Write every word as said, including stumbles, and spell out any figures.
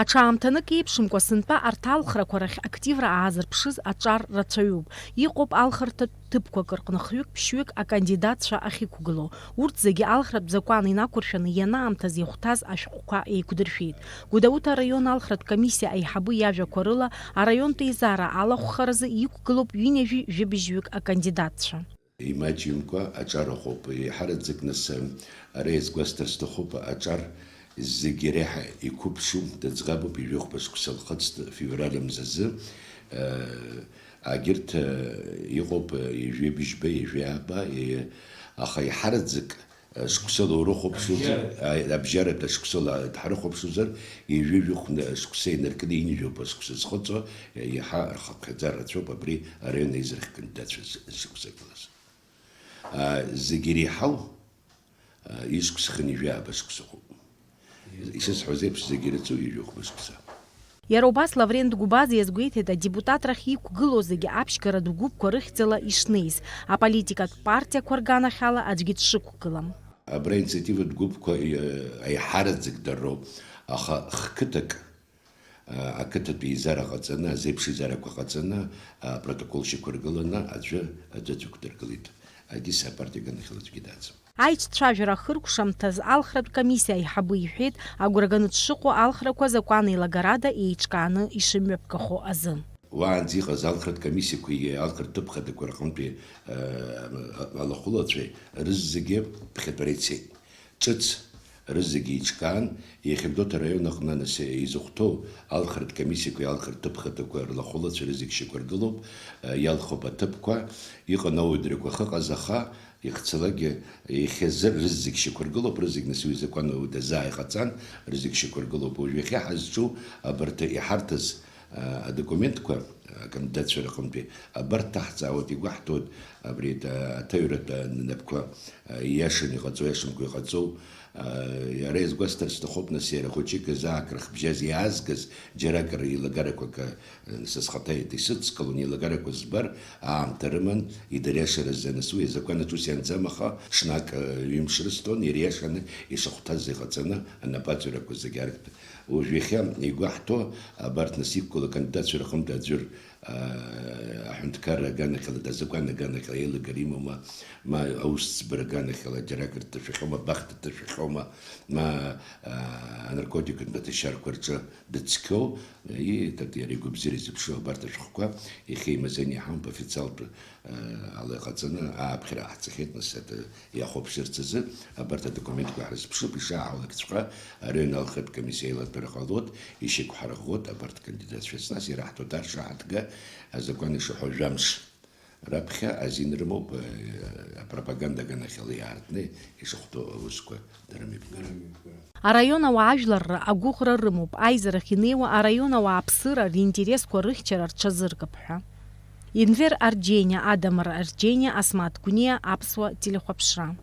Аҽаамҭанык еиԥшымкәа, сынтәа арҭ алхрақәа рахь активра аазырԥшыз аҿар рацәаҩуп. Иҟоуп алхырҭатә ҭыԥқәак рҟны хҩык-ԥшьҩык акандидатцәа ахьықәгылоу. Урҭ зегьы алхратә закәан инақәыршәаны ианаамҭаз ихәҭаз ашәҟәқәа еиқәдыршәеит. Гәдоуҭа араион алхратә комиссиа аиҳабы иажәақәа рыла, араионтә еизара алахәхаразы иқәгылоуп ҩынҩажәи жәибжьҩык акандидатцәа. Имаҷымкәа аҿар ыҟоуп. Еиҳараӡак нас ара иазгәасҭар сҭахуп, аҿар зегьы реиҳа иқәыԥшу, дыӡӷабуп, ҩажәихәба шықәса лхыҵт февраль мзазы. Агьырҭ иҟоуп ҩажәи бжьба, ҩажәи ааба, аха еиҳараӡак шықәсыла урыхәаԥшуазар, абжьаратә, абжьаратәи ашықәсыла дҳарыхәаԥшуазар, ҩажәи жәохә шықәса инаркны ҩынҩажәи жәохә шықәса зхыҵуа, иаҳа рхыԥхьаӡара рацәоуп абри араион аизарахь акандидатцәа зшықәсагылаз. А, зегьы иреиҳау, а, ишықәс хынҩажәи ааба шықәсахоуп. Ишысҳәаз еиԥш, зегьы ирацәоу ҩажәи хәба шықәса. Иара убас Лаврент Гәбаз иазгәеиҭеит, адепутатрахь иқәгылоу зегьы аԥшьгаратә гәыԥқәа рыхьӡала ишнеиз, аполитикатә партиақәа рганахьала аӡәгьы дшықәгылам. Абра аинициативатә гәыԥқәа, э, аиҳараӡак дара роуп, аха хқыҭак, э, ақыҭатә еизара ҟаҵаны, азеиԥш еизарақәа ҟаҵаны, апротокол шьақәыргыланы аӡәы, аӡәы дықәдыргылеит. Адис апартиа аганахьала аӡәгьы дааӡам. Аицәцәажәара ахыркәшамҭаз алхратә комиссиа аиҳабы иҳәеит, агәра ганы дшыҟоу алхрақәа азакәан еилагарада еиҿкааны ишымҩаԥгахо азы. Уаанӡа иҟаз алхратә комиссиақәеи алхратә ҭыԥ хадақәа рҟынтәи, э, алахәылацәеи рызегьы ԥхьатәара ицеит. Ҿыц рызегьы еиҿкаан, иахьа Гәдоуҭа араион аҟны нас изыхәҭоу алхратә комиссиақәеи алхратә ҭыԥ хадақәа рлахәылацәа рызегь шьақәыргылоуп, э, иалхуп аҭыԥқәа, иҟан ауаҩдрақәа ахьыҟаз, аха ихцалакгьы иахьазы рызегь шьақәыргылоуп, рызегь нас уи азакәан дазааиҟаҵан, рызегь шьақәыргылоуп. Уажә иахьа ҳазҿу абарҭ иҳарҭаз, а, адокументқәа, акандидатцәа рҟынтәи абарҭ ҭаҳҵаауеит, игәаҳҭоит абри, а, аҭаҩратә, а, напқәа, а, ииашаны иҟаҵоу, ииашамкәа иҟаҵоу, а, иара иазгәасҭар сҭахуп, нас иара хәыҷык азы акрахбжьаз иаазгаз џьаракыр еилагарақәак, а, Са схаҭа исыдскылон, еилагарақәа збар, аамҭа рыман, идыриашаразы анысу, иазакәанаҿ ус ианӡам, аха ҽнак, ҩымш рысҭон, ириашаны ишахәҭаз иҟаҵаны, анапаҵаҩрақәа зегь арктәы. Уажә иахьа игәаҳҭо, абарҭ нас иқәгылоу акандидатцәа рҟынтә аӡәыр, аа, аҳәынҭқарра аганахьала, азакәан аганахьала еилагара имоума, ма аусӡбра аганахьала џьаракыр дҭашәахьоума, бахҭа дҭашәахьоума, ма, аа, анаркотикатә маҭәашьарқәа рҿы дыцқьоу, и, тат-, иара игәабзиара изыԥшу абарҭ ашәҟәқәа иахьа имазеины иҳамоуп, официалтә, э, ала иҟаҵаны ааԥхьара ҟаҳҵахьеит, нас, ат-, иахәаԥшырц азы абарҭ адокументқәа ҳрызԥшуп, ишааҳаулагьҵәҟьа, араион алхратә комиссиа еилатәара ҟалоит, ишьақәҳарӷәӷәоит абарҭ акандидатцәа, нас ираҳҭоит ар шаҳаҭга, азакәан ишаҳәо жәамш. Раԥхьа азин рымоуп, э, апропаганда аганахьала иаартны ишахәҭоу аусқәа дырмҩаԥгара. Араион ауаа ажәларра агәыӷра рымоуп, аизарахь инеиуа араион ауааԥсыра ринтересқәа рыхьчара рҽазыркып ҳәа. Енвер Арџьениа, Адамыр Арџьениа, Асмаҭ Гәниа, Аԥсуа телехәаԥшра.